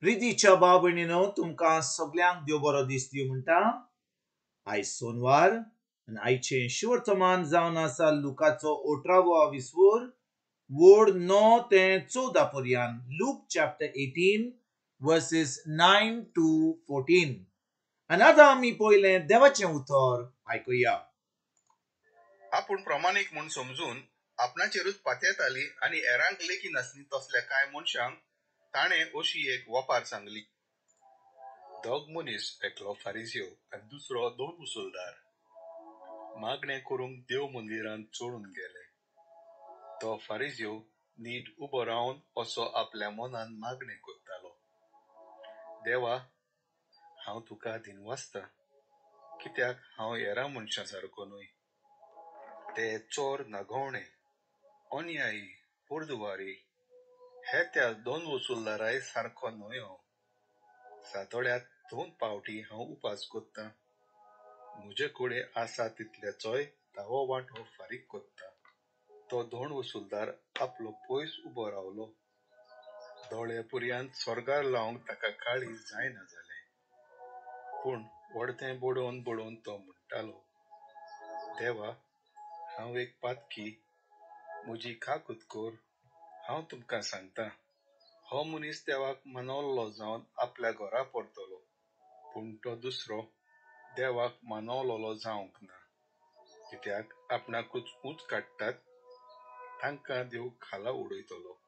प्रितीच्या भाव भयणीनो, तुमकां सगल्यांक देव बरो दीस दिवं म्हणटा. आयज सोनवार आनी आयचें शिवर्तमान जावन आसा लुकाचो 18वो विस्वूर वोड 9 ते 14 पर्यंत. Luke chapter 18 verses 9 to 14. आनी आतां आमी पयलें देवाचें उतर आयकुया. आपूण प्रमाणीक म्हूण समजून आपणाचेरूच पातयेताली आनी हेरांक लेखी नासली तसल्या कांय मनशांक ताणें अशी एक वपार सांगली. दोग मनीस, एकलो फारिजियो आनी दुसरो दोन वसुलदार, मागणें करूंक देव मंदिरांत चडून गेले. तो फारिजियो नीट उबो रावन असो आपल्या मनान मागणें करतालो, देवा, हांव तुका दिनवासता, कित्याक हांव हेरां मनशां सारको न्हय. ते चोर, नागोवणे, अन्यायी, पोरदुवारी, हे त्या दोन वसुलदाराय सारको न्हय. हांव सातोड्यांत 2 फावटी हांव उपास करतां, म्हजे कडेन आसा तितल्याचोय 10वो वांटो फारीक करता. तो दोन वसुलदार आपलो पयस उबो रावलो. दोळे पर्यंत स्वर्गार लावंक ताका काळीज जायना जालें, पूण वडतें बडोवन बडोवन तो म्हणटालो, देवा, हांव एक पातकी, म्हजी काकूत कर. हांव तुमकां सांगता, हो मनीस देवाक मानवल्लो जावन आपल्या घरा परतलो, पूण तो दुसरो देवाक मानवलोलो जावंक ना. कित्याक आपणाकूच ऊंच काडटात तांकां देव खाला उडयतलो,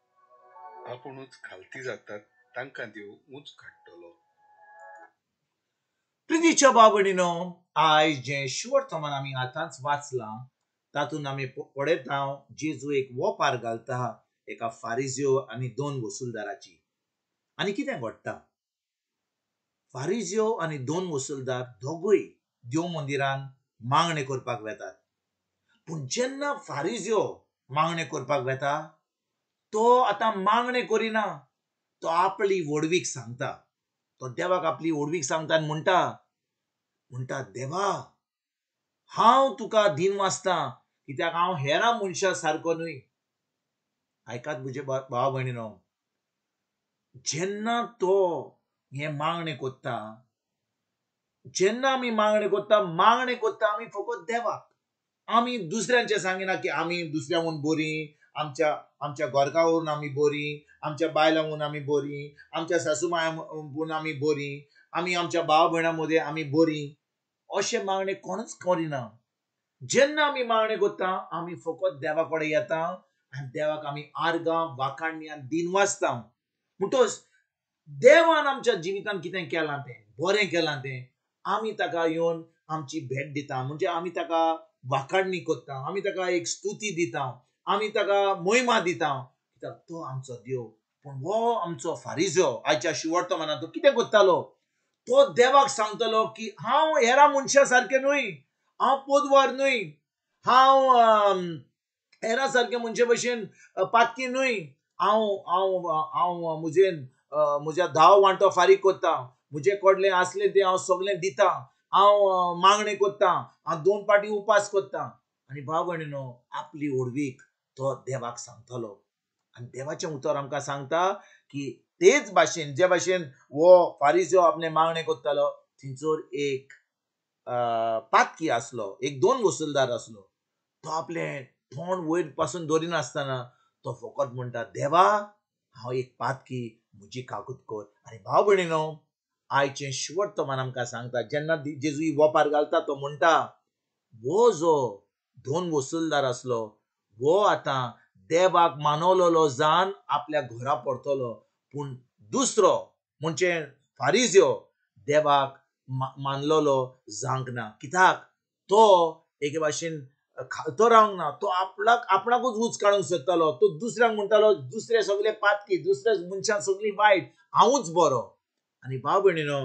आपुणूच खालती जातात तांकां देव ऊंच काडटलो. प्रितीच्या भाव भयणीनो, आयज जें शिवर्तमान आमी आतांच वाचलां तातूंत आमी पळयता जेजू एक वपार घालता एका फारिजियो आनी दोन वसुलदाराची. आनी कितें घडटा, फारिजियो आनी दोन वसुलदार दोगूय देव मंदिरान मागणें करपाक वेतात. पूण जेन्ना फारिजियो मागणें करपाक वेता तो आतां मागणें करिना, तो आपली व्हडवीक सांगता. तो देवाक आपली व्हडवीक सांगता आनी म्हणटा, देवा, हांव तुका दिनवासता, कित्याक हांव हेरां मनशां सारको न्हय. आयकात म्हजे भाव भयणीनो, जेन्ना तो हें मागणें करता, जेन्ना आमी मागणें करता, मागणें करता आमी फकत देवाक. आमी दुसऱ्यांचें सांगिना की आमी दुसऱ्या म्हूण बरीं, आमच्या आमच्या घरकावरून आमी बरीं, आमच्या बायलां म्हूण आमी बरीं, आमच्या सासू माया म्हूण आमी बरीं, आमी आमच्या भाव भयणां मदें आमी बरीं, अशें मागणें कोणूच करिना. जेन्ना आमी मागणें करता आमी फकत देवा कडेन येता आनी देवाक आमी आर्गां वाखाणणी आनी दिनवासता. म्हणटच देवान आमच्या जिवितान कितें केलां तें बरें केलां तें आमी ताका येवन आमची भेट दिता, म्हणजे आमी ताका वाखाणणी करता, आमी ताका एक स्तुती दिता, आमी ताका महिमा दिता, कित्याक तो आमचो देव. पूण हो आमचो फारिजो आयच्या शिवर्तमानांत तो कितें करतालो, तो देवाक सांगतालो की हांव हेरां मनशां सारकें न्हय, हांव पोदवार न्हय, हांव हेरां सारकें मनशा भशेन पातकी न्हय, हांव हांव हांव म्हजेन म्हज्या 10 वांटो फारीक करता, म्हजे कडलें आसलें तें हांव सगळें दिता, हांव मागणें करता, हांव 2 फावटी उपास करता. आनी भाव भयणीनो, आपली व्हडवीक तो देवाक सांगतालो. आनी देवाचें उतर आमकां सांगता की तेच भाशेन जे भाशेन हो फारिजो आपलें मागणें करतालो, थंयसर एक पातकी आसलो, एक दोन वसुलदार आसलो, तो आपलें तोंड वयर पासून दवरिनासतना तो फकत म्हणटा, देवा, हांव एक पातकी, म्हजी काकूत कर. आनी भाव भयणीनो, आयचें शिवर्तमान आमकां सांगता, जेन्ना जेजू ही वपार घालता तो म्हणटा, हो जो दोन वसुलदार आसलो हो आतां देवाक मानवलोलो जावन आपल्या घरा परतलो, पूण दुसरो म्हणजे फारिजियो देवाक मानलोलो जावंक ना. कित्याक तो एके भाशेन खालतो रावंक ना, तो आपणाक आपणाकूच ऊंच काडूंक सोदतालो. तो दुसऱ्यांक म्हणटालो, दुसरे सगळे पातकी, दुसरे मनशां सगळीं वायट, हांवूच बरो. आनी भाव भयणीनो,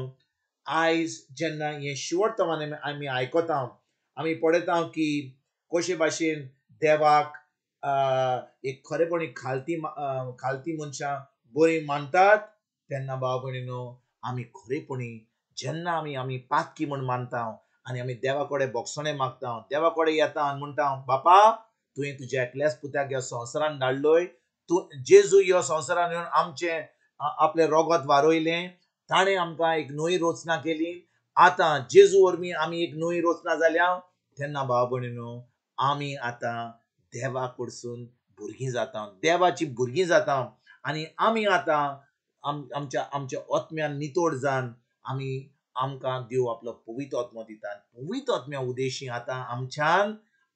आयज जेन्ना हें शिवर्तमान आमी आयकता, आमी पळयता की कशे भाशेन देवाक एक खरेपणी खालती खालती मनशां बरीं मानतात, तेन्ना भाव भयणीनो, आमी खरेपणी जेन्ना आमी आमी पातकी म्हूण मानता आनी आमी देवा कडेन बोगसणें मागता, देवा कडेन येता आनी म्हणटा, बापा, तुवें तुज्या एकल्याच पुताक ह्या संवसारान धाडलोय, तूं जेजू ह्या संवसारान येवन आमचें आपलें रोगत वारयलें, ताणें आमकां एक नवी रचना केली. आतां जेजू वरवीं आमी एक नवी रचना जाल्या. तेन्ना भाव भयणीनो, आमी आतां देवा कडसून भुरगीं जाता, देवाची भुरगीं जाता आनी आमी आतां आमच्या आमच्या आत्म्यान नितोड जावन आमी आमकां देव आपलो पवित्र आत्मो दिता. पवित्र आत्म्या उदेशी आतां आमच्यान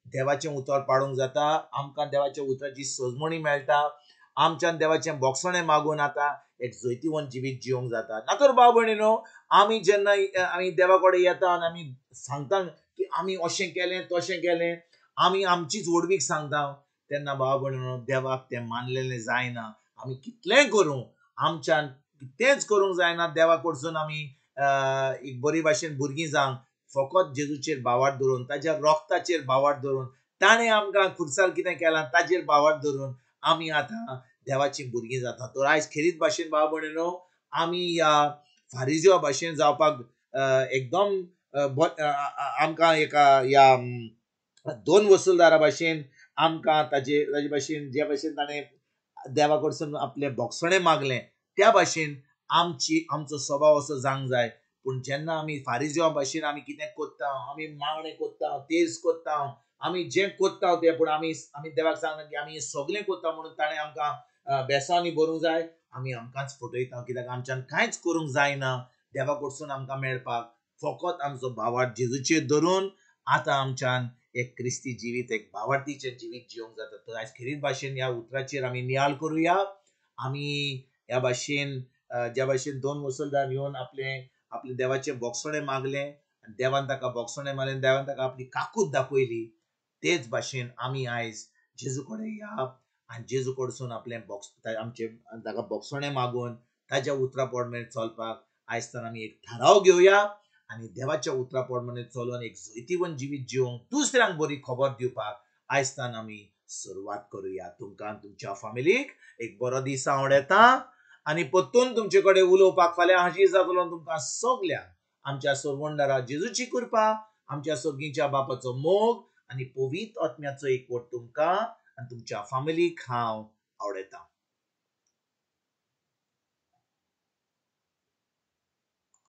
देवाचें उतर पाडूंक जाता, आमकां देवाच्या उतराची सजमणी मेळटा, आमच्यान देवाचें बोगसणें मागून आतां एक जैतिवंत जिवीत जिवंक जाता. ना तर भाव भयणीनो, आमी जेन्ना आमी देवा कडेन येता आनी आमी सांगता की आमी अशें केलें तशें केलें, आमी आमचीच व्हडवीक सांगता, तेन्ना भाव भयणीनो देवाक तें मानलेलें जायना. आमी कितलेंय करूं, आमच्यान कितेंच करूंक जायना. देवा कडसून आमी एक बरी भाशेन भुरगीं जावंक फकत जेजूचेर भावार्थ धरून, ताज्या रोगताचेर भावार्थ धरून, ताणें आमकां खुर्सार कितें केलां ताजेर भावार्थ धरून आमी आतां देवाची भुरगीं जाता. तर आयज खेरीत भाशेन भाव भयणीनो, आमी ह्या फारिजिवा भाशेन जावपाक एकदम आमकां एका ह्या दोन वसुलदारा भाशेन आमकां ताजे ताजे भाशेन ज्या भाशेन ताणें देवा कडसून आपलें बोगसणें मागलें त्या भाशेन आमची आमचो स्वभाव असो जावंक जाय. पूण जेन्ना आमी फारिजिवा भाशेन आमी कितें कोत्ता, आमी मागणें कोत्ता, तेज कोत्ता, आमी जें कोत्ता तें, पूण आमी आमी देवाक सांगना की आमी सगळें कोत्ता म्हणून ताणें आमकां बेसांनी भरूंक जाय. आमी आमकांच फटयता, कित्याक आमच्यान कांयच करूंक जायना देवा कडसून आमकां मेळपाक. फकत आमचो भावार्थ जेजूचेर धरून आतां आमच्यान एक क्रिस्ती जिवीत, एक भावार्थीचें जिवीत जिवंक जाता. तर आयज खेरीत भाशेन ह्या उतराचेर आमी नियाळ करुया. आमी ह्या भाशेन ज्या भाशेन दोन मुसलदार येवन आपलें आपलें देवाचें बोगसणें मागलें आनी देवान ताका बोगसणें मागलें, देवान ताका आपली काकूत दाखयली, तेच भाशेन आमी आयज जेजू कडेन या आनी जेजू कडसून आपलें बोक्स आमचें ताका बोगसणें मागून ताज्या उतरा प्रमाणे चलपाक आयज तर आमी एक थाराव घेवया आनी देवाच्या उतरा प्रमाणे चलून एक जैतिवंत जिवीत जिवंक दुसऱ्यांक बरी खबर दिवपाक आयज तान आमी सुरवात करुया. तुमकां तुमच्या फामिलीक एक बरो दीस आवडटा आनी परतून तुमचे कडेन उलोवपाक फाल्यां हाजीर जातलो. तुमकां सगल्यांक आमच्या सोरवंडारा जेजूची कृपा, आमच्या सोगींच्या बापाचो मोग आनी पवित्र आत्म्याचो एकवट तुमकां आनी तुमच्या फामिलीक हांव